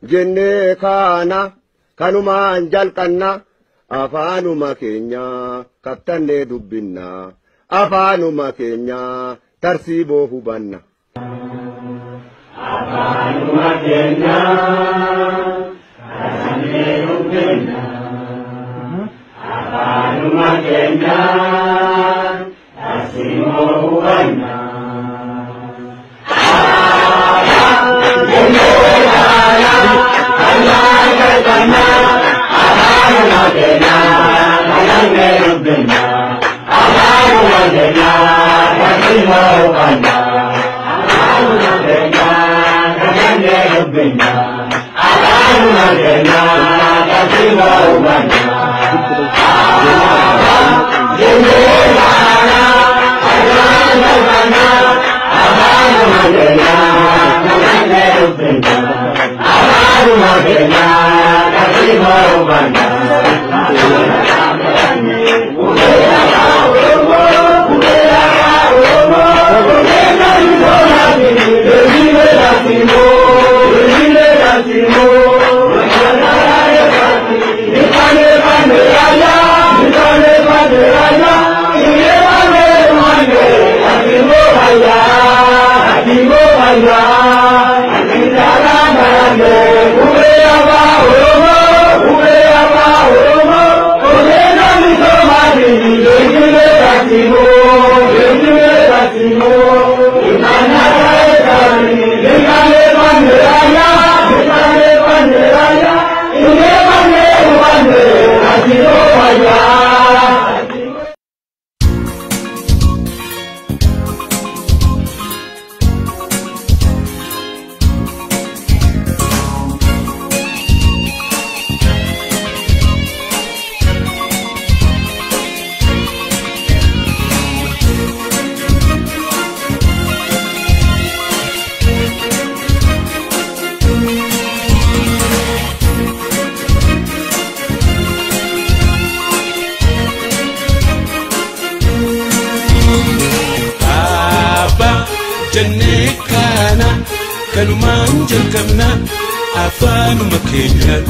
Jennee kaana kanumaan jalqanna afaanuma keenya kattannee dubbinna afaanuma keenya tarsiiboo hubanna. Afaanuma keenya kattannee dubbinna afaanuma keenya tarsiiboo hubanna. Jennee kana kanumaan jalqabna afaanuma keenyaan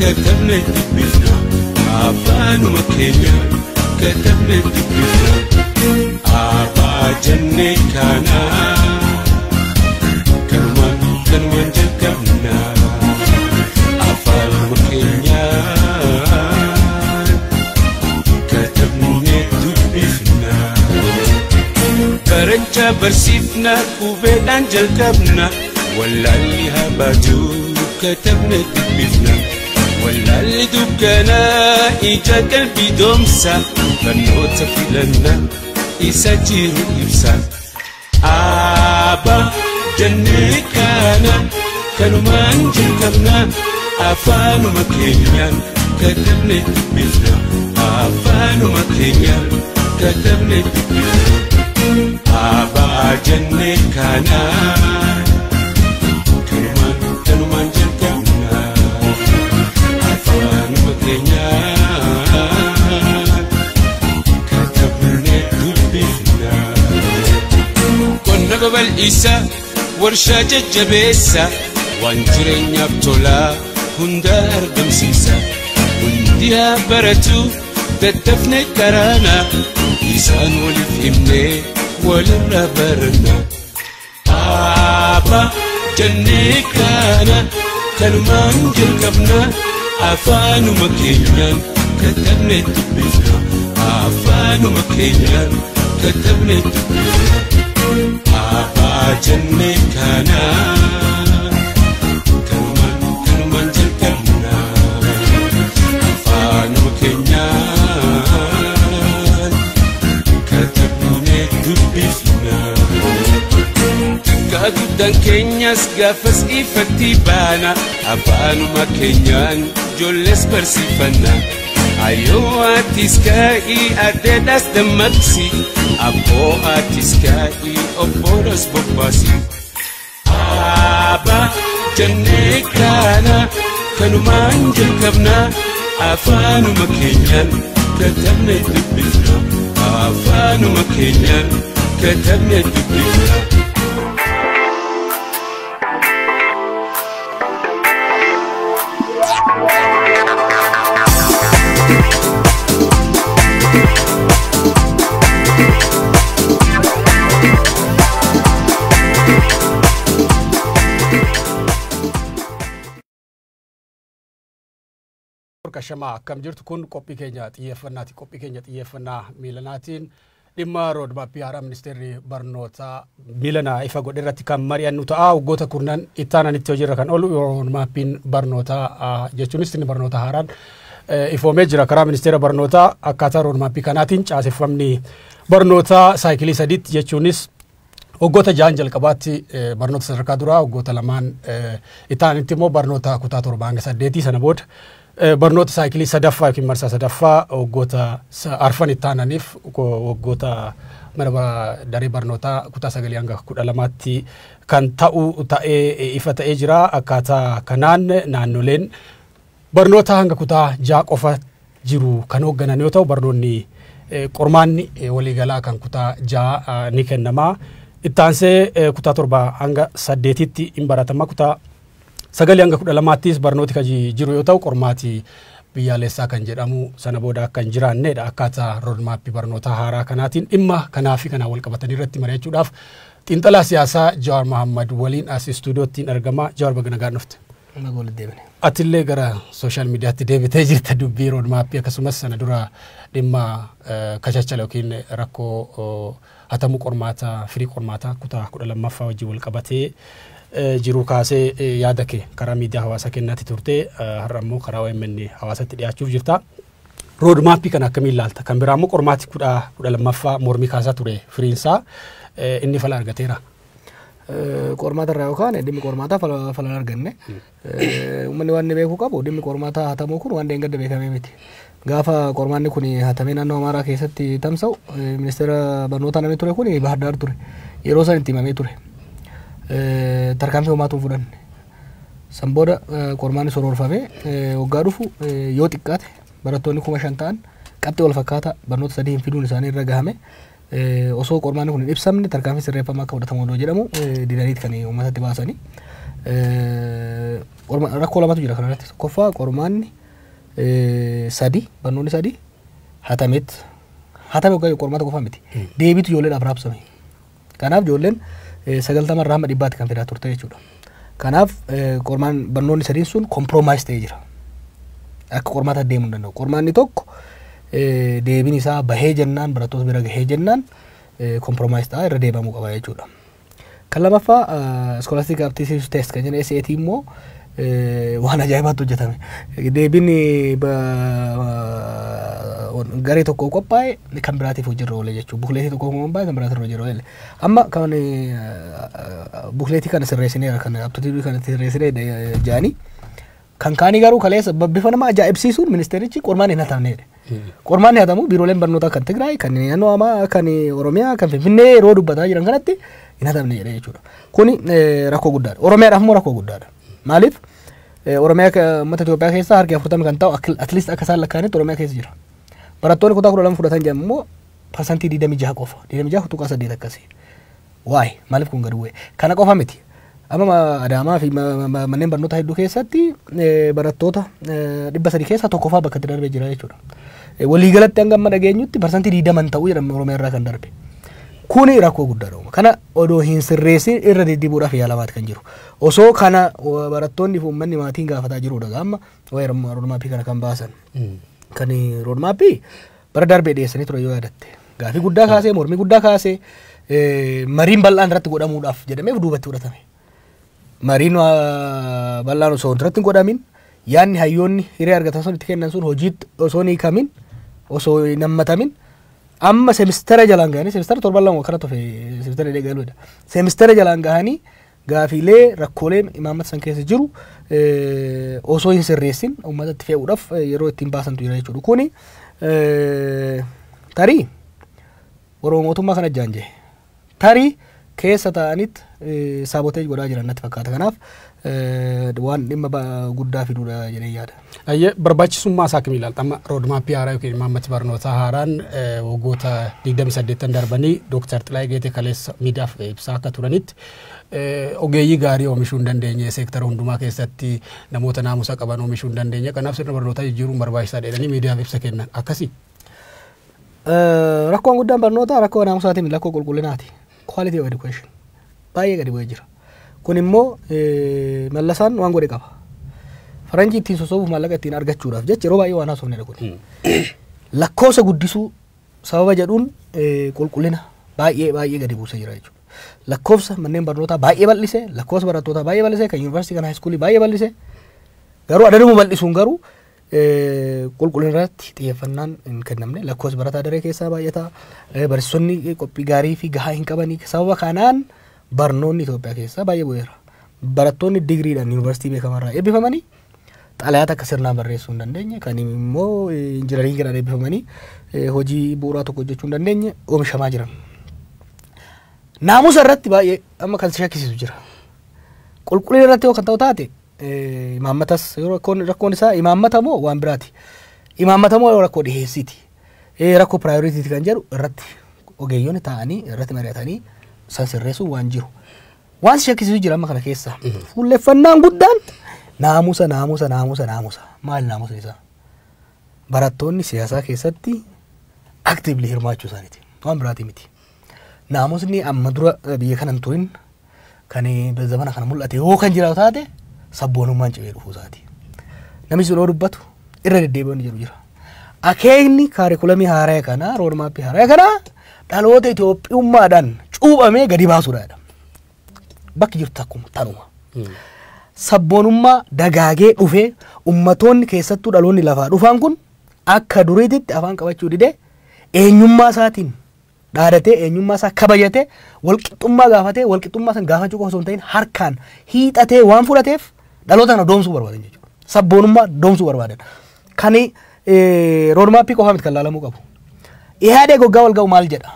katabnee dubbifna afaanuma keenyaan katabnee dubbifna abbaa jennee kana kanumaan jalqabna afaanuma keenyaan katabnee dubbifna. Barachaa barsiifna qubeedhaan jalqabna wallaalli habajuu katabne dubbifna wallaalli dukkanaa ija qalbii doomsa barnoota filanna isa jiru ibsa. Abbaa jennee kana kanumaan jalqabna afaanuma keenyaan katabne dubbifna afaanuma keenyaan katabne dubbifna. Abbaa jennee kana kanumaan jalqabna afaanuma keenyaan katabnee dubbifna. Qonna babal'isa warshaa jajjabeessa waan jireenyaaf tolaa hunda argamsiisa hundi haa baratu daddafne karaana isaan waliif himnee walirraa baranna. Abbaa jennee kana kanumaan jalqabna afaanuma keenyaan katabnee dubbifna afaanuma keenyaan katabnee dubbifna abbaa jennee kana kanumaan jalqabna afaanuma keenyaan katabnee dubbifna. Xiqqaa guddaan keenyas gaafas ifatti baana afaanuma keenyaan ijoollees barsiifanna. Ayyoo atis ka'ii adeedhaas dammaqsi abboo atis ka'ii obboodhaas bobbaasi. Abbaa jennee kana kanumaan jalqabna afaanuma keenyaan katabnee dubbifna afaanuma keenyaan katabnee dubbifna. Harka shamaa akkam jirtu kun qophii keenya xiyyeeffannaati. Qophii keenya xiyyeeffannaa miilanaatiin dhimma roadmapii haaraa ministeerri barnootaa miilanaa ifa godhe irratti kan mari'annu ta'a. Waggoota kurnan itti aananitti hojiirra kan oolu roadmapiin barnootaa jechuunis inni barnoota haaraan ifoomee jira karaa ministeera barnootaa. Akkaataa roadmapii kanaatiin caaseffamni barnootaa saayikilii sadiitti jechuunis waggoota 6 jalqabaatti barnoota sadarkaa duraa, waggoota 2 itti aananitti immoo barnoota kutaa 7 hanga 8, sana booda barnoota saayikilii sadaffaa yookiin marsaa sadaffaa waggoota 4 itti aananiif waggoota mana daree barnootaa kutaa 9 hanga 12tti kan ta'u ta'ee ifa ta'ee jira. Akkaataa kanaan naannoleen barnoota hanga kutaa 6 qofa jiru kan hoogganan yoo ta'u, barnoonni qormaanni waliigalaa kan kutaa 6 ni kennama. Itti aansee kutaa 7 hanga 8tti hin baratama. Kutaa 9 hanga 12ttis barnooti kan jiru yoo ta'u, qormaati biyyaalessaa kan jedhamu sana booda akka hin jiraannedha. Akkaataa roadmapii barnoota haaraa kanaatiin dhimma kanaa fi kanaan wal qabatanii irratti mari'achuudhaaf xiinxalaa siyaasaa Jawaar Mohammad waliin as istuudiyoottiin argama. Jawaar, baga nagaan dhufte. Atillee gara sooshaal miidiyaatti deebitee jirta dubbii roadmapii akkasumas sana dura dhimma kachachala yookiin rakkoo hatamuu qormaataa firii qormaataa kutaa 12ffaa wajjin wal qabatee jiru kaasee yaada kee karaa miidiyaa hawaasaa kennaatti turte, har'a immoo karaa OMN hawaasatti dhiyaachuuf jirta. Roadmapii kana akkamiin ilaalta? Kan biraa immoo qormaati 12ffaa mormii kaasaa ture firiinsaa inni fala argateera. Qormaata irraa yookaan dhimmi qormaataa fala arganne. Uummanni waan inni beekuu qabu, dhimmi qormaataa hatamuu kun waan deengadda beekamee miti. Gaafa qormaanni kun hatamee naannoo Amaaraa keessatti tamsa'u, ministeera barnootaa namni ture kun Bahar Daar ture. Yeroo san itti himamee ture. Tarkaanfii homaatu hin fudhanne. San booda qormaanni soroorfamee waggaa dhufu yoo xiqqaate barattoonni 5,000 ta'an qabxii wal fakkaataa barnoota sadii hin fiduun isaanii irra gahame. Osoo qormaanni kun hin ibsamne tarkaanfii sirreeffamaa akka fudhatamu odoo jedhamu didaniit kan uummatatti baasanii. Rakkoo lamatu jira kanarratti. Tokkoffaa, qormaanni sadi, barnoonni sadi hatameet hatame waggaa qormaata qofa miti. Deebiitu ijoolleedhaaf raabsame. Kanaaf ijoolleen 90 irraa hamma 100tti kan fidaa turte jechuudha. Kanaaf qormaan barnoonni sadiin sun compromise ta'ee jira. Akka qormaata deemuu hin danda'u. Qormaanni tokko deebiin isaa bahee jennaan, barattoota bira gahee jennaan, compromise ta'a, irra deebamuu qaba jechuudha. Kan lamaffaa, scholastic aptitude test kan jennu SAT immoo waan ajaa'ibaatti hojjetame. Deebiin garee tokko qophaa'e kan biraatiif hojiirra oole jechuudha. Bukleetii tokko qophaa'e kan biraatiif hojiirra oole. Amma kan bukleetii kana sirreessineera, kan aptitude kana sirreessinee jedhanii, kan kaanii garuu kaleessa bifa nama ajaa'ibsiisuun ministeerichi qormaan hin hatamneedha. Qormaan hin hatamu, biirooleen barnootaa kan Tigraay, kan naannoo Amaa, kan Oromiyaa, kan Finfinnee yeroo dubbataa jiran kanatti hin hatamne jedhee jechuudha. Kuni rakkoo guddaadha. Oromiyaadhaaf immoo rakkoo guddaadha. Maaliif? Oromiyaa uummata Itoophiyaa keessaa harki 40 kan ta'u at least akka isaan lakkaa'anitti Oromiyaa keessa jira. Barattoonni kutaa 12 fudhatan jedhamu immoo 26% qofa. 26.8 akkasii. Waa'ee maaliif kun gadi bu'e? Kana qofa miti. Amma Adaamaa fi manneen barnoota hedduu keessatti barattoota 300 keessaa tokkoffaa bakka itti darbee jira jechuudha. Waliigalatti hanga amma dhageenyutti 20% ta'uu jedhama Oromiyaa irraa kan darbe. Kuni rakkoo guddaadha. Kana odoo hin sirreessin irra deddeebi'uudhaaf yaalamaati kan jiru. Osoo kana barattoonni fi uummanni maatiin gaafataa jirudha amma waa'ee roadmapii kana kan baasan. Kan roadmapii bara darbee dhiyeessanii ture yoo yaadatte. Gaafii guddaa kaasee, mormii guddaa kaasee, mariin bal'aan irratti godhamuudhaaf jedhamee duubatti fudhatame. Mariin bal'aan osoo irratti hin godhamin, yaadni hayyoonni hiree argatan sun itti kennan sun hojiitti osoo hin hiikamin, osoo hin hammatamin, amma semistera jalaan gahanii, semistera torban lama kana tofe semistera galuudha. Semistera jalaan gahanii gaafiilee rakkoolee imaammata san keessa jiru osoo hin sirreessin uummatatti fe'uudhaaf yeroo ittiin baasantu jira jechuudha. Kuni tarii Oromoo mootummaa kana jaanjee tarii keessa ta'anitti sabotage godhaa jiran natti fakkaata. Kanaaf waan dhimma guddaa fiduudha jedhee yaada. Ayyee, barbaachisummaa isaa akkamii ilaalta? Amma roadmapii haaraa yookiin imaammati barnootaa haaraan waggoota 28 darbanii Dooktar Xilaayee Geetee kaleessa miidiyaaf ibsaa akka turanitti ogeeyyii gaarii oomishuu hin dandeenye, seektara hundumaa keessatti namoota naamusa qaban oomishuu hin dandeenye, kanaaf sirna barnootaa jijjiiruun barbaachisaadha jedhanii miidiyaaf ibsa kennan, akkasii. Rakkoon guddaan barnootaa rakkoo naamusaatii miti, rakkoo qulqullinaati. Quality of education baay'ee gadi bu'ee jira. Kun immoo Mallasaan waan godhe qaba. Faranjii ittiin sossoobuuf, maallaqa ittiin argachuudhaaf jecha yeroo baay'ee waan haasofnedha kun. Lakkoofsa guddisuu sababa jedhuun qulqullina baay'ee baay'ee gadi buusee jira jechuudha. Lakkoofsa manneen barnootaa baay'ee bal'ise, lakkoofsa barattootaa baay'ee bal'ise, kan yuunivarsiitii, kan high schoolii baay'ee bal'ise. Garuu adaduma bal'isuun garuu qulqullina irratti xiyyeeffannaan hin kennamne. Lakkoofsi barataa daree keessaa baay'ata. Barsiisonni qophii gaarii fi gahaa hin qabanii. Sababa kanaan barnoonni Itoophiyaa keessaa baay'ee bu'eera. Barattoonni digriidhaan yuunivarsiitii beekamarraa eebbifamanii xalayaa takka sirnaan barreessuu hin dandeenye, kan immoo injinariingiidhaan eebbifamanii hojii bu'uuraa tokko hojjechuu hin dandeenye oomishamaa jiran. Naamusa irratti baay'ee amma kan shakkisiisu jira. Qulqullina irratti yoo kan ta'u taate, imaammatas yeroo rakkoon isaa imaammata moo waan biraati? Imaammata moo rakkoo dhiheessiiti? Rakkoo priorityti kan jedhu irratti ogeeyyoonni taa'anii irratti mari'atanii san sirreessuun waan jiru. Waan shakkisiisu jira amma kana keessa. Fuulleffannaan guddaan naamusa, naamusa, naamusa, naamusa. Maali naamusni isaa? Barattoonni siyaasaa keessatti actively hirmaachuu isaaniiti. Waan biraati miti. Naamusni amma dura biyya kana hin turin kan zamana kana mul'ate yoo kan jiraatu taate, sabboonummaan cimee dhufuu isaati. Namni sun yoo dubbatu irra deddeebi'uun jedhu jira. Akeekni kaarikulamii haaraa kanaa, roadmapii haaraa kanaa, dhaloota Itoophiyummaadhaan cuuphamee gadi baasuudha. Bakki jirtu akkuma tanuma. Sabboonummaa dagaagee dhufee ummatoonni, keessattuu dhaloonni lafaa dhufan kun, akka duriititti afaan qabachuu didee eenyummaa isaatiin dhaadatee, eenyummaa isaa kabajatee, walqixxummaa gaafatee, walqixxummaa san gaafachuu qofa osoo hin ta'in harkaan hiixatee waan fudhateef dhaloota kana doomsuu barbaadan jechuudha. Sabboonummaa doomsuu barbaadan. Kani roadmapii qofa miti kan laalamuu qabu. Ihaadee goggaa wal ga'u maal jedha?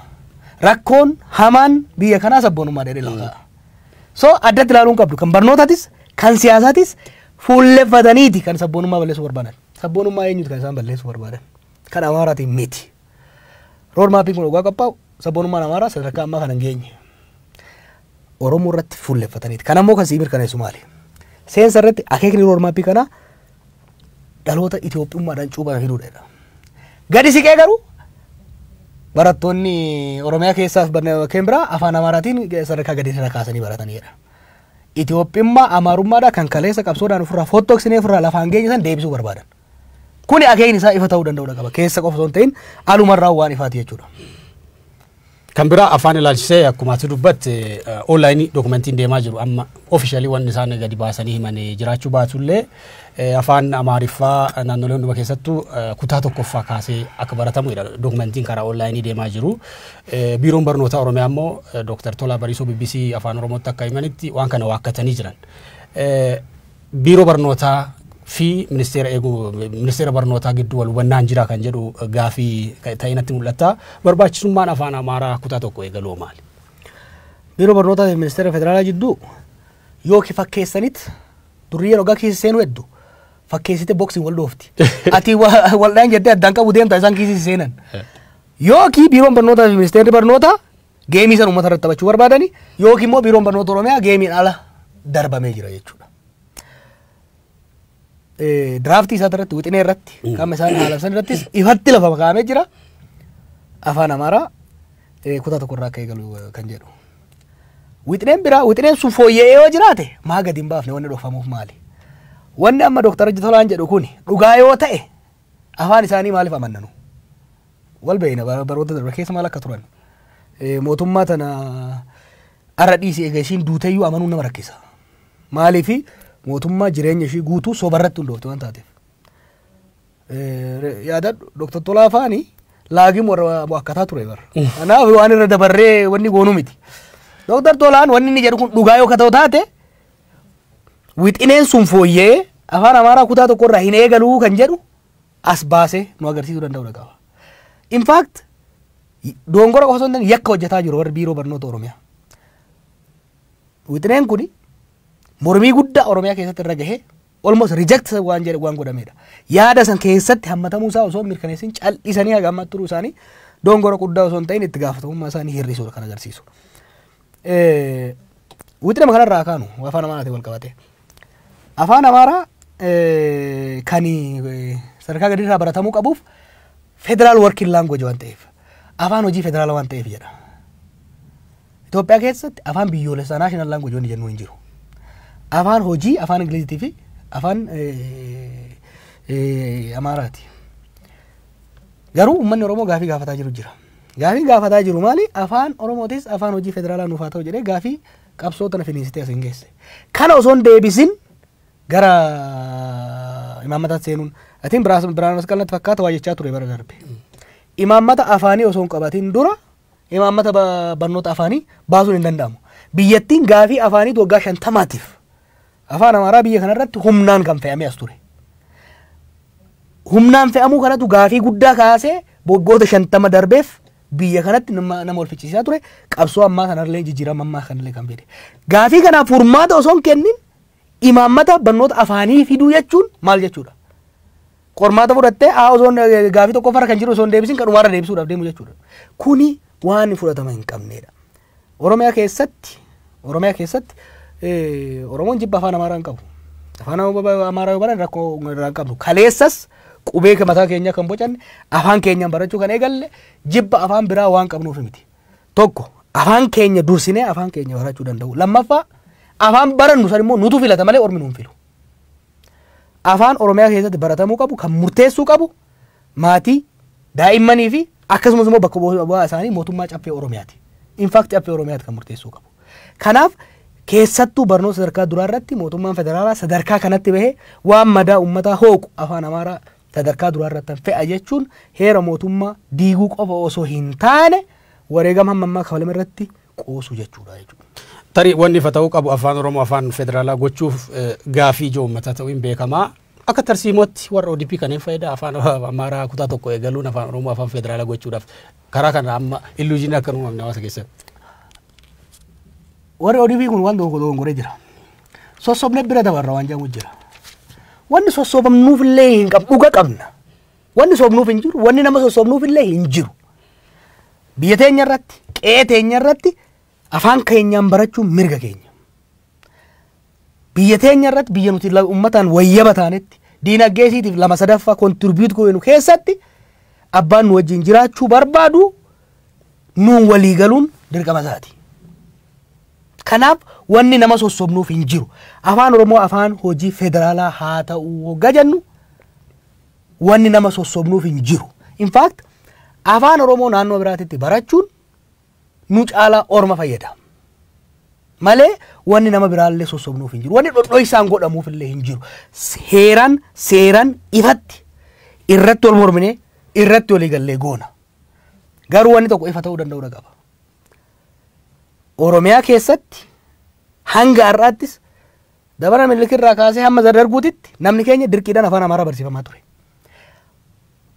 Rakkoon hamaan biyya kanaa sabboonummaa dheedhee lafa kaa'a. So addatti ilaaluun qabdu, kan barnootaatis kan siyaasaatis fuulleffataniiti kan sabboonummaa balleessuu barbaadan. Sabboonummaa eenyuti kan isaan balleessuu barbaadan? Kan Amaaraatiin miti. Roadmapiin kun dhugaa qophaa'u sabboonummaan Amaaraa sadarkaa ammaa kana hin geenye. Oromoo irratti fuulleffataniiti. Kan ammoo kan sii mirkaneessu maali? Seensa irratti akeekni roadmapii kanaa dhaloota Itoophiyummaadhaan cuuphame fiduudha. Gadi siqee garuu barattoonni Oromiyaa keessaas bakkeen biraa afaan Amaaraatiin sadarkaa gadi irra kaasanii baratanidha. Itoophiyummaa Amaarummaadhaa kan kaleessa qabsoodhaan ofirraa fottoqsinee ofirraa lafaan geenye san deebisuu barbaadan. Kuni akeekni isaa ifa ta'uu danda'uu qaba. Keessa qofa osoo hin ta'in alumarraa waan ifaati jechuudha. Kan biraa afaan ilaalchisee akkuma ati dubbatte onlineii documentiin deemaa jiru, amma officially wanni isaan gadi baasanii himan jiraachuu baatullee, afaan Amaariffaa naannolee hunduma keessattuu kutaa tokkoffaa kaasee akka baratamudha documentiin karaa onlineii deemaa jiru. Biiroon Barnoota Oromiyaa immoo Dooktar Tolaa Bariisoo BBC Afaan Oromootti akka himanitti waan kana waakkatanii jiran. Biiroo Barnootaa fi ministeera eeguu, ministeera barnootaa gidduu wal hubannaan jira kan jedhu gaafii ta'e natti mul'ata. Barbaachisummaan afaan Amaaraa kutaa tokko eegaluu maali? Biiroo Barnootaa fi ministeera federaalaa jidduu yookiin fakkeessaniit durii yeroo keessa seenuu hedduu fakkeessite boksiin wal dhoofti. Ati waldhaan jettee addaan qabu deemta, isaan kiisii seenan. Yookiin biiroon barnootaa fi ministeerri barnootaa gameii san uummata irratti taphachuu barbaadani, yookiin immoo biiroon barnoota Oromiyaa gameiin ala darbamee jira jechuudha. Draftii isaa irratti, wixinee irratti, qaama isaan haala irrattis ifatti lafa kaa'amee jira. Afaan Amaaraa kutaa tokko irraa akka eegalu kan jedhu. Wixineen biraa, wixineen sun fooyya'ee yoo jiraate maa gadi hin baafne? Wanni dhokfamuuf maali? Wanni amma Dooktar Tolaan jedhu kun dhugaa yoo ta'e afaan isaanii maaliif amannanu? Wal beeyna, baroota darbe keessa maal akka turan. Mootummaa tana arra dhiisii egaa ishiin duuteyyuu amanuun nama rakkisa. Maaliifi mootummaa jireenya ishii guutuu sobarratti hundoofte waan taateef. Yaadadhu, Dooktar Tolaa faani laagim warra akkataa ture bara. Kanaaf waan irra dabarree wanni goonuu miti. Dooktar Tolaan wanni inni jedhu kun dhugaa yoo ta'u taate, wixineen sun fooyya'ee afaan Amaaraa kutaa tokko irraa hin eegaluu kan jedhu as baasee nu agarsiisuu danda'uu qaba. In fact, dongora qofa osoo hin taane yakka hojjetaa jiru warri Biiroo Barnoota Oromiyaa. Wixineen kuni mormii guddaa Oromiyaa keessatti irra gahee almost reject waan jedhe waan godhamedha. Yaada san keessatti hammatamuu isaa osoo hin mirkaneessin cal'isanii haga ammaatti turuu isaanii dongora guddaa osoo hin ta'in itti gaafatamummaa isaanii hir'isuudha kan agarsiisu. Wixinema kanarraa kaanu afaan Amaaraatiin wal qabate. Afaan Amaaraa kan sadarkaa gadiirraa baratamuu qabuuf federal working language waan ta'eef, afaan hojii federaala waan ta'eef jedha. Itoophiyaa keessatti afaan biyyoolessaa, national language, wanni jennu hin jiru. Afaan hojii afaan Ingiliziitii fi Afaan Amaaraati. Garuu uummanni Oromoo gaafii gaafataa jiru jira. Gaafii gaafataa jiru maali? Afaan Oromootis afaan hojii federaalaa nuuf haa ta'u jedhee gaafii qabsoo tana finiinsitee as hin geesse. Kana osoo hin deebisin gara imaammataatti seenuun atiin Birhaanuu Masqal natti fakkaata waa jechaa ture bara darbe. Imaammata afaanii osoo hin qabatin dura imaammata barnoota afaanii baasuun hin danda'amu. Biyyattiin gaafii afaaniitu waggaa 50tiif afaan Amaaraa biyya kanarratti humnaan kan fe'amee as ture. Humnaan fe'amuu kanatu gaafii guddaa kaasee waggoota 50 darbeef biyya kanatti nama wal ficcisiisaa ture. Qabsoo ammaa kanallee jijjiirama ammaa kanallee kan fide. Gaafii kanaaf furmaata osoo hin kennin imaammata barnoota afaanii fiduu jechuun maal jechuudha? Qormaata fudhattee osoo gaafii tokkoffaarra kan jiru osoo hin deebisin kan dhumaarra deebisuudhaaf deemu jechuudha. Kuni waan fudhatama hin qabnedha. Oromiyaa keessatti Oromoon jibba afaan Amaaraa hin qabu. Afaan Amaaraa yoo baran rakkoo irraa hin qabnu. Kaleessas qubee mataa keenya kan bocanne afaan keenyaan barachuu kan eegalle jibba afaan biraa waan qabnuuf miti. Tokko afaan keenya dursinee afaan keenya barachuu danda'u. Lammaffaa afaan barannu san immoo nutu filata malee ormi nuun filu. Afaan Oromiyaa keessatti baratamuu qabu kan murteessuu qabu maatii daa'immanii fi akkasumas immoo bakka bu'aa isaanii mootummaa caffee Oromiyaati. In fact caffee Oromiyaati kan murteessuu qabu. Kanaaf keessattuu barnoota sadarkaa duraa irratti mootummaan federaalaa sadarkaa kanatti bahee waan madaa uummataa hooqu afaan Amaaraa sadarkaa duraa irratti fe'a jechuun heera mootummaa diiguu qofa osoo hin taane wareegama hamma ammaa kafalame irratti qoosuu jechuudha jechuudha. Tarii wanni ifa ta'uu qabu afaan Oromoo afaan federaalaa gochuuf gaafii ijoo uummataa ta'uu hin beekamaa. Akka tarsiimootti warra ODP kanneen fayyada afaan Amaaraa kutaa tokko eegaluun afaan Oromoo afaan federaalaa gochuudhaaf karaa kana amma illuujiin akka uumamne hawaasa keessatti. Warri ODP kun waan tokko dogongoree jira. Sossobnee bira dabarra waan jedhamu jira. Wanni sossobamnuuf illee hin qabnu dhuga qabna. Wanni sobnuuf hin jiru, wanni nama sossobnuuf illee hin jiru. Biyya teenya irratti, qe'ee teenya irratti afaan keenyaan barachuun mirga keenya. Biyya teenya irratti biyya nuti uummataan wayyaba taanetti diinagdee isiitiif 2/3 kontiribiyuut goonu keessatti abbaan nu wajjin jiraachuu barbaadu nuun walii galuun dirqama isaati. Kanaaf wanni nama sossobnuuf hin jiru. Afaan Oromoo afaan hojii federaalaa haa ta'u hoggaa jennu wanni nama sossobnuuf hin jiru. In fact afaan Oromoo naannoo biraatitti barachuun nu caalaa orma fayyada. Malee wanni nama biraallee sossobnuuf hin jiru. Wanni dhodhoisaan godhamuuf illee hin jiru. Heeraan seeraan ifatti irratti wal morminee irratti walii gallee goona. Garuu wanni tokko ifa ta'uu danda'uu qaba. Oromiyaa keessatti hanga har'aattis dabara Minilik irraa kaasee hamma Darguutitti namni keenya dirqiidhaan afaan Amaaraa barsiifamaa ture.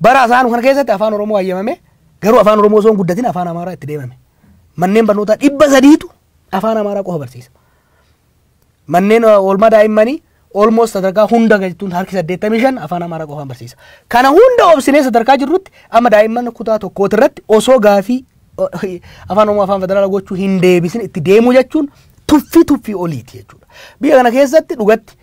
Bara isaan kana keessatti afaan Oromoo hayyamame garuu afaan Oromoo osoo hin guddatin afaan Amaaraa itti deemame. Manneen barnootaa 300tu afaan Amaaraa qofa barsiisa. Manneen oolmaa daa'immanii almost sadarkaa hunda jechuun harki 85 afaan Amaaraa qofaan barsiisa. Kana hunda obsinee sadarkaa jirrutti amma daa'imman kutaa tokkooti irratti osoo gaafii afaan Oromoo afaan federaalaa gochuu hin deebisin itti deemuu jechuun tuffii oliiti jechuudha. Biyya kana keessatti dhugatti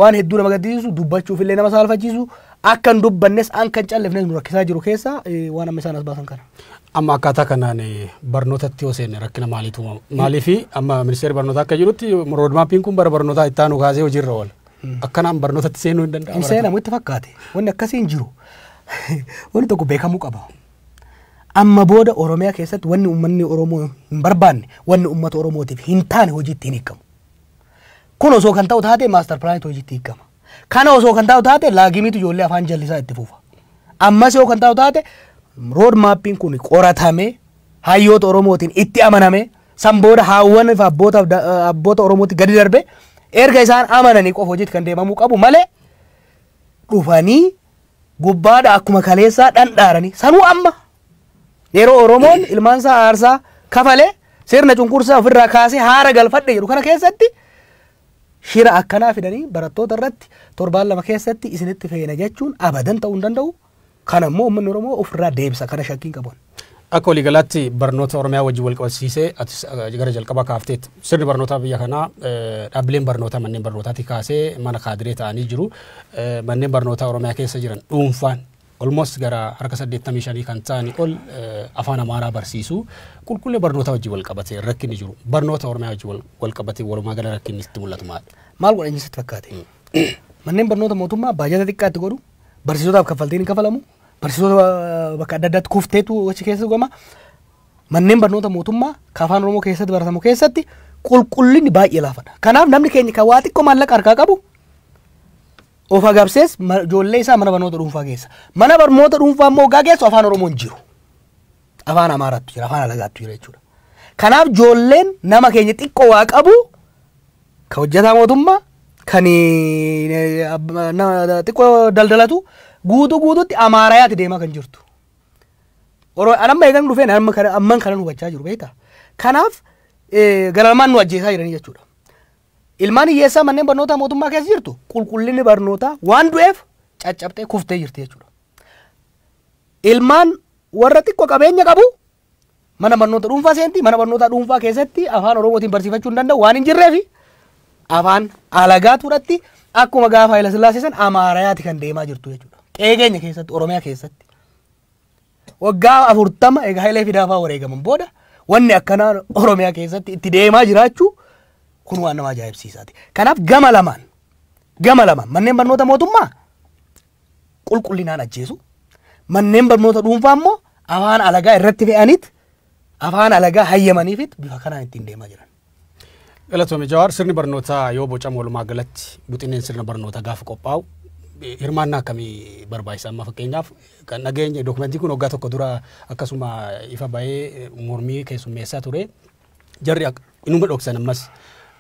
waan hedduu nama gaddisiisu dubbachuuf illee nama saalfachiisu akka hin dubbannes akka hin callifnes nu rakkisaa jiru keessaa waan amma isaan as baasan kana. Amma akkaataa kanaan barnootatti yoo seenne rakkina maaliitu uumama? Maaliifi amma ministeerri barnootaa akka jirutti roodmaappiin kun bara barnootaa itti aanu kaasee hojiirra oola. Akkanaan barnootatti seenuu hin danda'amu. Hin seenamu itti fakkaate. Wanni akkasii hin jiru. Wanni tokko beekamuu qaba. Amma booda Oromiyaa keessatti wanni uummanni Oromoo hin barbaanne wanni uummata Oromootiif hin taane hojiitti hin hiikamu. Kun osoo kan ta'u taate maaster pilaaniitu hojiitti hiikama. Kana osoo kan ta'u taate laagimiitu ijoollee afaan jallisaa itti fufa. Ammas yoo kan ta'u taate rood maappiin kun qoratamee hayyoota Oromootiin itti amaname san booda haawwan fi abboota Oromootti gadi darbe erga isaan amananii qofa hojiitti kan deemamuu qabu malee dhufanii gubbaadha akkuma kaleessaa dhandhaaranii sanuu amma yeroo Oromoon ilmaan isaa aarsaa kafalee sirna cunqursaa ofirraa kaasee haara galfadhe jedhu kana keessatti shira akkanaa fidanii barattoota irratti torbaan 2 keessatti isinitti feena jechuun abadan ta'uu hin danda'u. Kana immoo uummanni Oromoo ofirraa deebisa kana shakkiin qabu. Akka waliigalaatti barnoota Oromiyaa wajjin wal qabsiisee atis gara jalqabaa kaafteetti sirni barnootaa biyya kanaa dhaabbileen barnootaa manneen barnootaatti kaasee mana kaadiree ta'anii jiru. Manneen barnootaa Oromiyaa keessa jiran dhuunfaan almost gara harka 85 kan ta'anii ol afaan Amaaraa barsiisu. Qulqullina barnootaa wajjin wal qabatee rakkinni jiru. Barnoota Oromiyaa wajjin wal qabatee walumaa gala rakkinni itti mul'atu maali? Maal godhan sitti fakkaate? Manneen barnoota mootummaa baajata xiqqaatti godhu, barsiisotaaf kaffaltiin hin kafalamu, barsiisota bakka adda addaatti kufteetu achi keessa gama. Manneen barnoota mootummaa kan afaan Oromoo keessatti baratamu keessatti qulqullinni baay'ee laafadha. Kanaaf namni keenya kan waa xiqqoo maallaqa harkaa qabu of agabsees ijoollee isaa mana barnoota dhuunfaa keessa. Mana barnoota dhuunfaa immoo hoggaa geessu afaan Oromoo hin jiru. Afaan Amaaraatu jira, afaan alagaatu jira jechuudha. Kanaaf ijoolleen nama keenya xiqqoo waa qabu kan hojjetaa mootummaa kan xiqqoo daldalatu guutuu guutuutti Amaarayaatti deemaa kan jirtu. Anamma eegan dhufeen amman kanan hubachaa jiru beektaa. Kanaaf garalmaan nu ajjeesaa jiranii jechuudha. Ilmaan hiyyeessaa manneen barnootaa mootummaa keessa jirtu qulqullinni barnootaa waan du'eef caccabtee kuftee jirti jechuudha. Ilmaan warra xiqqoo qabeenya qabu mana barnoota dhuunfaa seenti, mana barnoota dhuunfaa keessatti afaan Oromootiin barsiifachuu hin danda'u waan hin jirreefi afaan alagaa turatti akkuma gaafa Haayila Sillaasee san Amaarayaati kan deemaa jirtu jechuudha. Qe'ee keenya keessatti, Oromiyaa keessatti. Waggaa 40 egaa Hayilee Fidaafaa wareegaman booda wanni akkanaa Oromiyaa keessatti itti deemaa jiraachuu kun waan nama ajaa'ibsiisaati. Kanaaf gama lamaan manneen barnoota mootummaa qulqullinaan ajjeesu, manneen barnoota dhuunfaa immoo afaan alagaa irratti fe'aniit afaan alagaa hayyamaniifit bifa kanaan ittiin deemaa jiran. Galatoome Jawaar, sirni barnootaa yoo bocamu walumaa galatti buxineen sirna barnootaa gaafa qophaa'u hirmaannaa akkamii barbaachisa? Amma fakkeenyaaf kan dhageenye dookumentii kun waggaa tokko dura akkasuma ifa bahee mormii keessummeessaa ture. Jarri inuma dhoksan ammas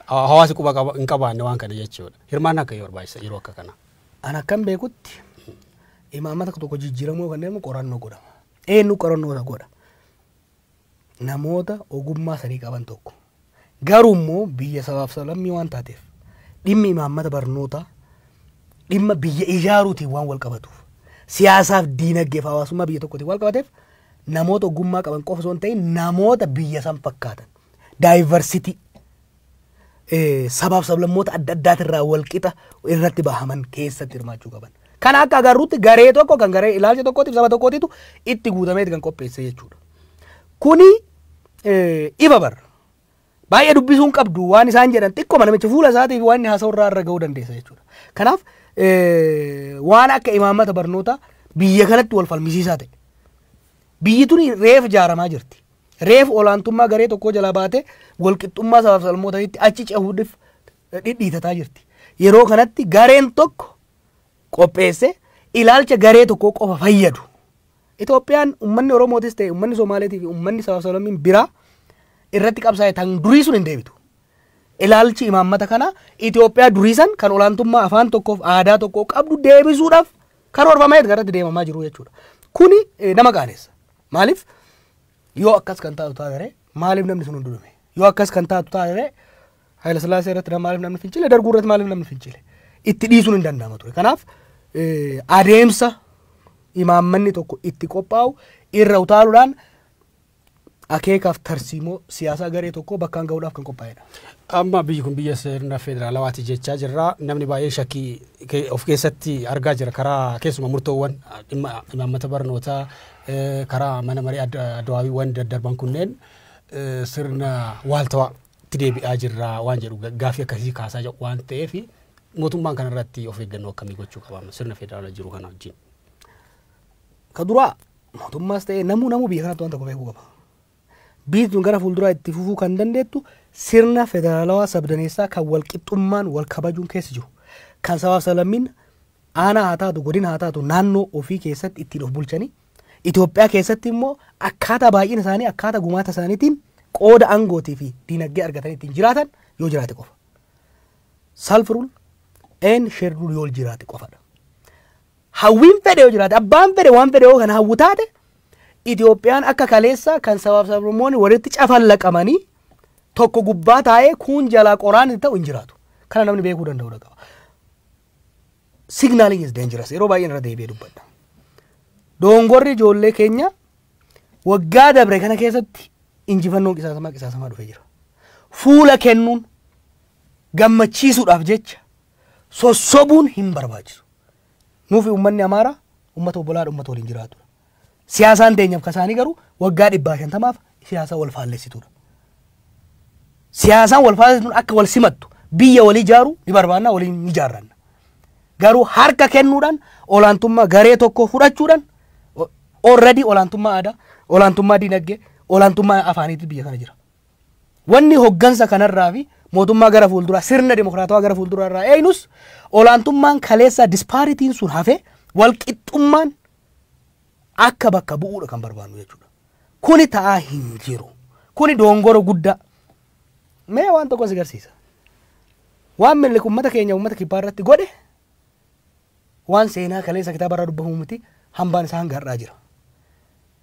hawaasi quba hin qabaanne waan kana jechuudha. Hirmaannaa akkamii barbaachisa yeroo akka kana? An akkam beekutti imaammata tokko jijjiiramuu kan deemu qorannoo godhama. Eenyu qorannoo godha? Namoota ogummaa sanii qaban tokko. Garuu immoo biyya sabaaf sablammii waan taateef dhimmi imaammata barnootaa dhimma biyya ijaaruutiin waan wal qabatuuf siyaasaaf diinagdeef hawaasummaa biyya tokkootiin wal qabateef namoota ogummaa qaban qofa osoo hin ta'in namoota biyya san fakkaatan daayivarsitii sabaaf sablammoota adda addaatirraa wal qixa irratti bahaman keessatti hirmaachuu qaban. Kana akka agarruutti garee tokko kan garee ilaalcha tokkootiif saba tokkootiitu itti guutameeti kan qopheesse jechuudha. Kuni ifa barra. Baay'ee dubbisuun qabdu waan isaan jedhan xiqqoo namicha fuula isaatiif waan inni haasa'u irraa irra ga'uu dandeessa jechuudha. Kanaaf waan akka imaammata barnootaa biyya kanatti wal falmisiisaa ta'e. Biyyi tuni reef ijaaramaa jirti. Reef olaantummaa garee tokkoo jalaa baatee walqixxummaa sabaaf sablammootaatti achi cehuudhaaf dhidhiitataa jirti. Yeroo kanatti gareen tokko qopheesse ilaalcha garee tokkoo qofa fayyadu. Itoophiyaan uummanni Oromootis ta'e uummanni Somaaleetii fi uummanni sabaaf sablammiin biraa irratti qabsaa'e tan durii sun hin deebitu. Ilaalchi imaammata kana Itoophiyaa durii san kan olaantummaa afaan tokkoof aadaa tokkoo qabdu deebisuudhaaf karoorfamee irratti deemamaa jiru jechuudha. Kuni nama qaanessa. Maaliif yoo akkas kan taatu taate maaliif namni sun hundume? Yoo akkas kan taatu taate Haayila Sillaasee irratti maaliif namni fincile? Darguu irratti maaliif namni fincile? Itti dhiisuun hin danda'ama ture. Kanaaf adeemsa imaammanni tokko itti qophaa'u irra utaaluudhaan akeekaaf tarsiimoo siyaasaa garee tokko bakkaan ga'uudhaaf kan qophaa'edha. Amma biyyi kun biyya sirna federaalawaati jechaa jirra. Namni baay'een shakkii of keessatti argaa jira karaa keessumaa murtoowwan dhimma imaammata barnootaa karaa mana marii addawaabiiwwan daddarban kunneen sirna waaltawaa itti deebi'aa jirra waan jedhu gaaffii akkasii kaasaa jiru waan ta'eef mootummaan kanarratti of eeggannoo akkamii gochuu qaba sirna federaalaa jiru kana wajjin? Ka duraa mootummaas ta'ee namuu biyya kanatti waan tokko beekuu qaba. Biyyi tun gara fuulduraa itti fufuu kan dandeettu sirna federaalawaa sabdaneessaa kan wal qixxummaan wal kabajuun keessa jiru. Kan sabaaf sablammiin aanaa haa taatu godina haa taatu naannoo ofii keessatti ittiin of bulchanii Itoophiyaa keessatti immoo akkaataa baay'ina isaanii akkaataa gumaata isaaniitiin qooda aangootii fi diinagdee argatanii ittiin jiraatan yoo jiraate qofa. Self rule and shared rule yoo jiraate qofadha. Hawwiin fedhe yoo jiraate abbaan fedhe waan fedhe yoo kan hawwu taate Itoophiyaan akka kaleessa kan sabaaf sablammoonni walitti cafallaqamanii tokko gubbaa taa'ee kuun jalaa qoraan ta'u hin jiraatu. Kana namni beekuu danda'uu qaba. Signaling is dangerous. Yeroo baay'een irra deebi'ee dubbadha. Dongorri ijoollee keenya waggaa dabre kana keessatti injifannoon qisaasamaa dhufee jira. Fuula kennuun gammachiisuudhaaf jecha sossobuun hin barbaachisu. Nuufi uummanni Amaaraa uummata obbolaadha, uummata waliin jiraatudha. Siyaasaan teenyaaf kasaanii garuu waggaa 150 siyaasa wal faallessituudha. Siyaasaan wal faallessituun akka wal simattu biyya walii ijaaru ni barbaanna, waliin ni ijaarranna. Garuu harka kennuudhaan olaantummaa garee tokko fudhachuudhaan already olaantummaa aadaa, olaantummaa dinagdee, olaantummaa afaaniitu biyya kana jira. Wanni hoggansa kanarraa fi mootummaa gara fuulduraa, sirna dimokiraatawaa gara fuulduraa irraa eenyus, olaantummaan kaleessaa disparityn sun hafee walqixxummaan akka bakka bu'uudha kan barbaannu jechuudha. Kuni ta'aa hin jiru. Kuni dongora guddaa. Mee waan tokko si agarsiisa. Waan Minilik uummata keenya, uummata kibbaa irratti godhe, waan seenaa kaleessa kitaaba irraa dubbamu miti, hambaan isaa hanga har'aa jira.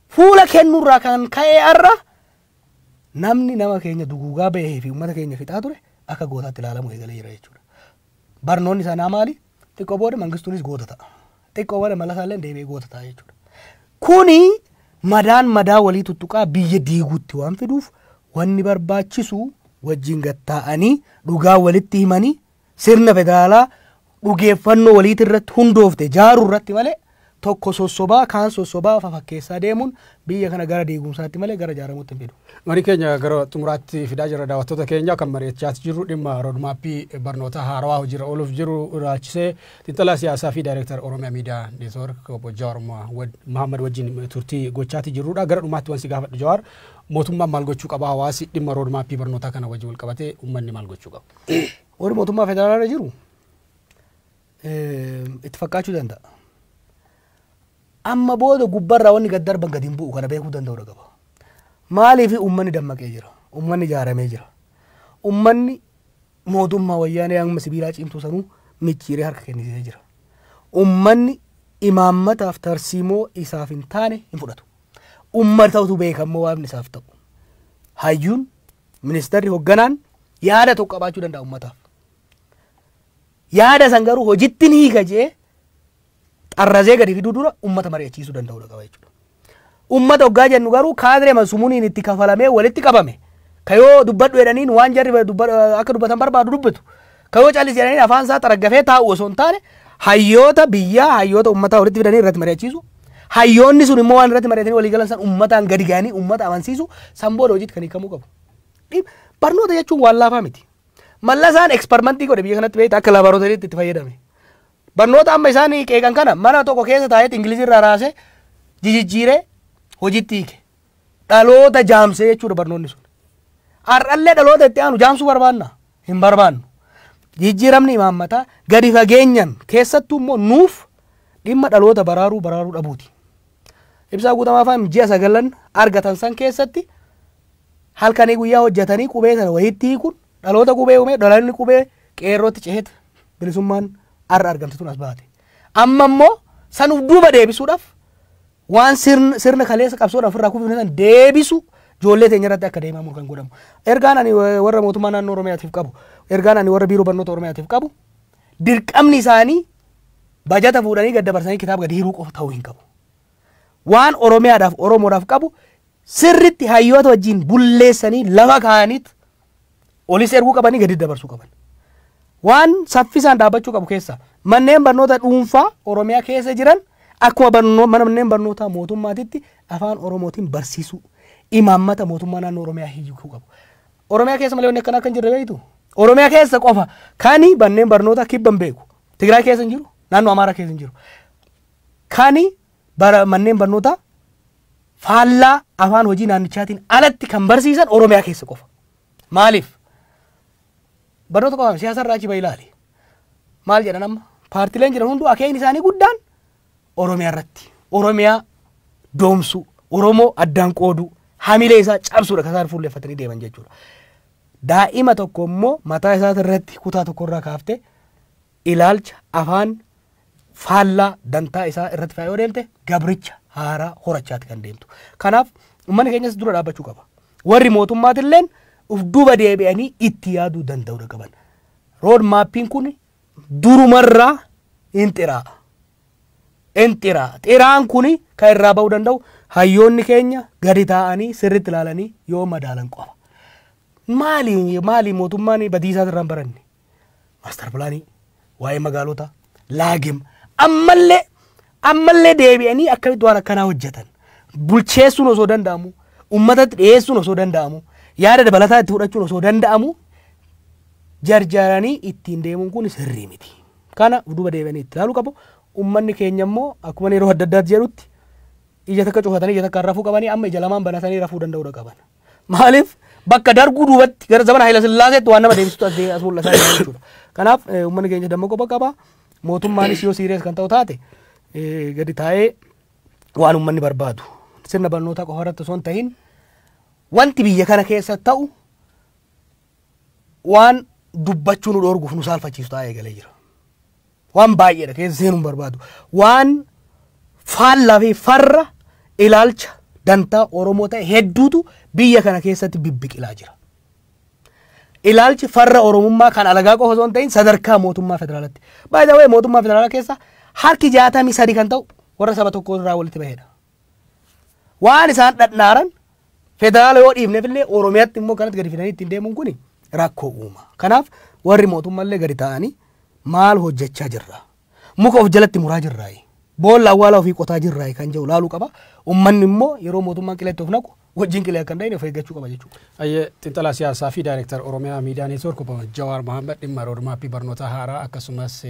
Fuula kennuurraa kan ka'e har'a namni nama keenya duguugaa bahee fi uummata keenya fixaa ture akka gootaatti ilaalamu eegalee jira jechuudha. Barnoonni sanaa maali? Xiqqoo booda Mangistuunis goota ta'a. Xiqqoo booda Mallasaallee deebi'ee goota ta'a jechuudha. Kuni madaan madaa walii tuttuqaa biyya diiguutti waan fiduuf, wanni barbaachisu wajjin gatta'anii dhugaa walitti himanii sirna federaalaa dhugeeffannoo waliit irratti hundoofte jaaruu irratti malee, tokko sossobaa kaan sossobaa fafakkeessaa deemuun biyya kana gara diigumsaatti malee gara ijaaramuutti hin fidu. Marii keenya gara xumuraatti fidaa jira. Daawwattoota keenya, kan mari'achaa jirru dhimma roadmapii barnoota haarawaa hojiirra ooluuf jiru ilaalchisee xiinxalaa siyaasaa fi daayireektar Oromiyaa Miidiyaa Neetwoork obbo Jawaar Mohammad wajjin turtii gochaati jirrudha. Gara dhumaatti wanti gaafadhu, Jawaar, mootummaan maal gochuu qaba? Hawaasi dhimma roadmapii barnootaa kana wajjin wal qabatee uummanni maal gochuu qaba? Warri mootummaa federaalaa jiru itti fakkaachuu danda'a. Amma booda gubbarraa wanni gad darban gadi hin bu'u, kana beekuu danda'uu qaba. Maaliif? Uummanni dammaqee jira. Uummanni ijaaramee jira. Uummanni mootummaa wayyaanee amma sibiilaa cimtuu sanuu micciiree harka kennisiisee jira. Uummanni imaammataaf tarsiimoo isaaf hin taane hin fudhatu. Uummatatu beekammoo waan isaaf ta'u. Hayyuun, ministeerri, hoogganaan yaada tokko qabaachuu danda'a uummataaf. Yaada san garuu hojitti ni hiika jee xarrazee gadi fiduu dura uummata mari'achiisuu danda'uu qaba jechuudha. Uummata hoggaa jennu garuu kaadiree sumuuniin itti kafalamee walitti qabame, ka yoo dubbadhu jedhaniin waan jarri akka dubbatan barbaadu dubbatu, ka yoo callis jedhaniin afaan isaa xaraggafee taa'u osoo hin taane, hayyoota biyyaa, hayyoota uummataa walitti fidanii irratti mari'achiisu. Hayyoonni sun immoo waan irratti mari'atanii walii galan san uummataan gadi ga'anii uummata amansiisu, san booda hojiitti kan hiikamuu qabu. Barnoota jechuun waan laafaa miti. Mallasaan experimentii godhe biyya kanatti, beektaa, akka laaborootoriitti itti fayyadame. Barnoota amma isaan qeeqan kana mana tokko keessa taa'eet Ingilizii irraa raasee jijjiiree hojiitti hiike. Dhaloota jaamsee jechuudha barnoonni sun. Har'allee dhaloota itti aanu jaamsuu barbaanna? Hin barbaannu. Jijjiiramni imaammataa gadi fageenyan keessattuu immoo nuuf dhimma dhaloota baraaruu baraaruu dhabuuti. Ibsaa Guutamaa fa'aa ji'a 9 argatan san keessatti halkanii guyyaa hojjetanii qubee sana wayitti hiikuun dhaloota qubee uume, dhaloonni qubee qeerrootti ceheet bilisummaan har'a argamte tun as baate. Amma immoo sanuuf duuba deebisuudhaaf waan sirna kaleessa qabsoodhaaf ofirraa kuufne san deebisu ijoollee teenya irratti akka deemamu kan godhamu. Ergaan ani warra mootummaa naannoo Oromiyaatiif qabu, ergaan ani warra biiroo barnoota Oromiyaatiif qabu, dirqamni isaanii bajata fuudhanii gad dabarsanii kitaaba gadi hiruu qofa ta'uu hin qabu. Waan Oromiyaadhaaf Oromoodhaaf qabu sirritti hayyoota wajjin bulleessanii lafa kaa'aniit olis erguu qabanii gadi dabarsuu qaban. Waan saffisaan dhaabbachuu qabu keessa manneen barnoota dhuunfaa Oromiyaa keessa jiran akkuma manneen barnootaa mootummaatitti afaan Oromootiin barsiisuu imaammata mootummaa naannoo Oromiyaa hiikuu qabu. Oromiyaa keessa malee wanni akkanaa kan jirre beektu. Oromiyaa keessa qofa kani manneen barnootaa kibban beeku. Tigraay keessa hin jiru, naannoo Amaaraa keessa hin jiru. Kani bara manneen barnootaa faallaa afaan hojii naannichaatiin alatti kan barsiisan Oromiyaa keessa qofa. Maaliif? Barnoota qofaaf siyaasa irraa achi bahi ilaali. Maal jedhan amma? Paartileen jiran hunduu akeekni isaanii guddaan Oromiyaa irratti. Oromiyaa doomsuu, Oromoo addaan qooduu, hamilee isaa cabsuudha kan isaan fuulleeffatanii deeman jechuudha. Daa'ima tokko immoo mataa isaa irratti kutaa tokko irraa kaaftee ilaalcha afaan faallaa dantaa isaa irratti fe'aa yoo deemte, gabricha haaraa horachaati kan deemtu. Kanaaf uummanni keenyas dura dhaabbachuu qaba. Warri mootummaatilleen uf duuba deebi'anii itti yaaduu danda'uu qaban. Road mapiin kun durumarraa hin xiraa'a. Hin xiraa'a. Xiraan kun kan irraa ba'uu danda'u hayyoonni keenya gadi taa'anii sirriitti ilaalanii yoo madaalan qofa. Maali maali mootummaan badiisaa irraa hin baranne? Master planii, waa'ee magaalota, laagim, ammallee ammallee deebi'anii akkamitti waan akkanaa hojjetan? Bulcheessuun osoo danda'amu, uummatatti dhiyeessuun osoo danda'amu, yaada dabalataa itti fudhachuun osoo danda'amu, jarjaranii ittiin deemuun kun sirrii miti. Kana duuba deebi'anii itti ilaaluu qabu. Uummanni keenya immoo akkuma yeroo adda addaatti jedhutti ija takka cufatanii ija takka rafuu qabanii amma ija lamaan banatanii rafuu danda'uu qaban. Maaliif bakka darguu duubatti gara zamana Haayila Sillaaseetti waan nama deebisutu as mul'ataa jira jechuudha. Kanaaf uummanni keenya dammaquu qaba. Mootummaanis yoo serious kan ta'u taate gadi taa'ee waan uummanni barbaadu sirna barnootaa qofa irratti osoo hin ta'in wanti biyya kana keessa ta'u waan dubbachuu nu dhoorguuf nu saalfachiisu taa'ee eegalee jira. Waan baay'eedha keessa seenuu hin barbaadu. Waan faallaa fi farra ilaalcha dantaa Oromoo ta'e hedduutu biyya kana keessatti bibbiqilaa jira. Ilaalchi farra Oromummaa kan alagaa qofa osoo hin ta'in sadarkaa mootummaa federaalaatti. By the way, mootummaa federaalaa keessa harki 63 kan ta'u warra saba tokko irraa walitti bahedha. Waan isaan dhadhaaran federaala yoo dhiifneef illee Oromiyaatti immoo kanatti gadi fidanii ittiin deemuun kuni rakkoo uuma. Kanaaf warri mootummaallee gadi ta'anii maal hojjechaa jirra? Muka of jalatti muraa jirraayi. Boolla awwaala ofii qotaa jirraayi kan jedhu laaluu qaba. Uummanni immoo yeroo mootummaan qileetti of naqu wajjin qilee akka hin ta'in of eeggachuu qaba jechuudha. Ayyee, xiinxalaa siyaasaa fi daayirektar Oromiyaa Miidiyaa Neetwoork obbo Jawaar Mohaammed dhimma roodmaappii barnoota haaraa akkasumas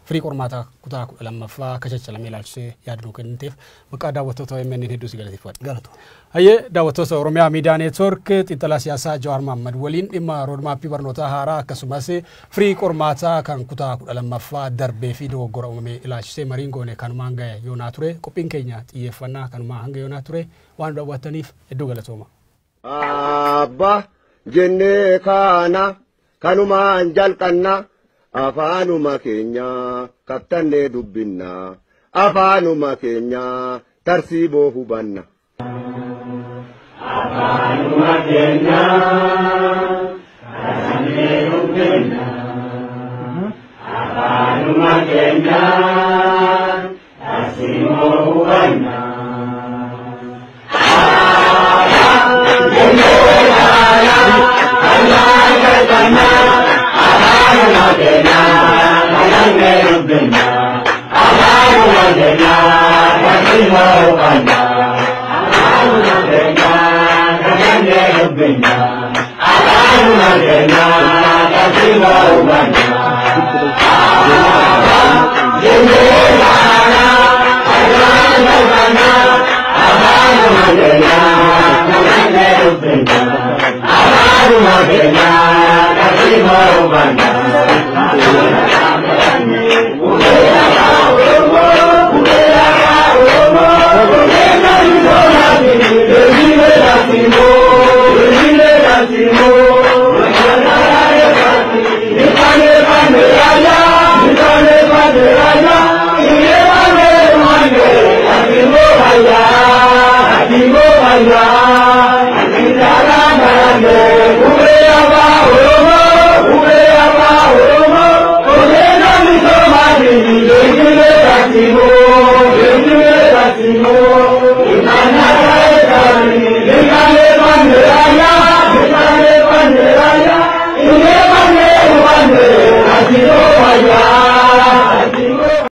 firii qormaataa kutaa 12ffaa akka caccalamee ilaalchisee yaada nuu kenniteef maqaa daawwattoota OMN hedduu si galateeffadha. Galatu. Ayyee, daawwattoota Oromiyaa Miidiyaa Neetwoork, xiinxalaa siyaasaa Jawaar Mohaammed waliin dhimma roodmaappii barnoota haaraa akkasumas firii qormaataa kan kutaa 12ffaa darbee fi dogoggora uumame ilaalchisee mariin goone kanumaan ga'e yoonaa ture. Qophiin keenya xiyyeeffannaa kanumaan hanga yoonaa ture. Waan daawwattaniif hedduu galatooma. Abba jennee kaana kanumaan jalqanna afaanuma keenya kattannee dubbinna afaanuma keenya tarsiiboo hubanna. Afaanuma keenya kattannee dubbinna. Afaanuma keenya tarsiiboo hubanna.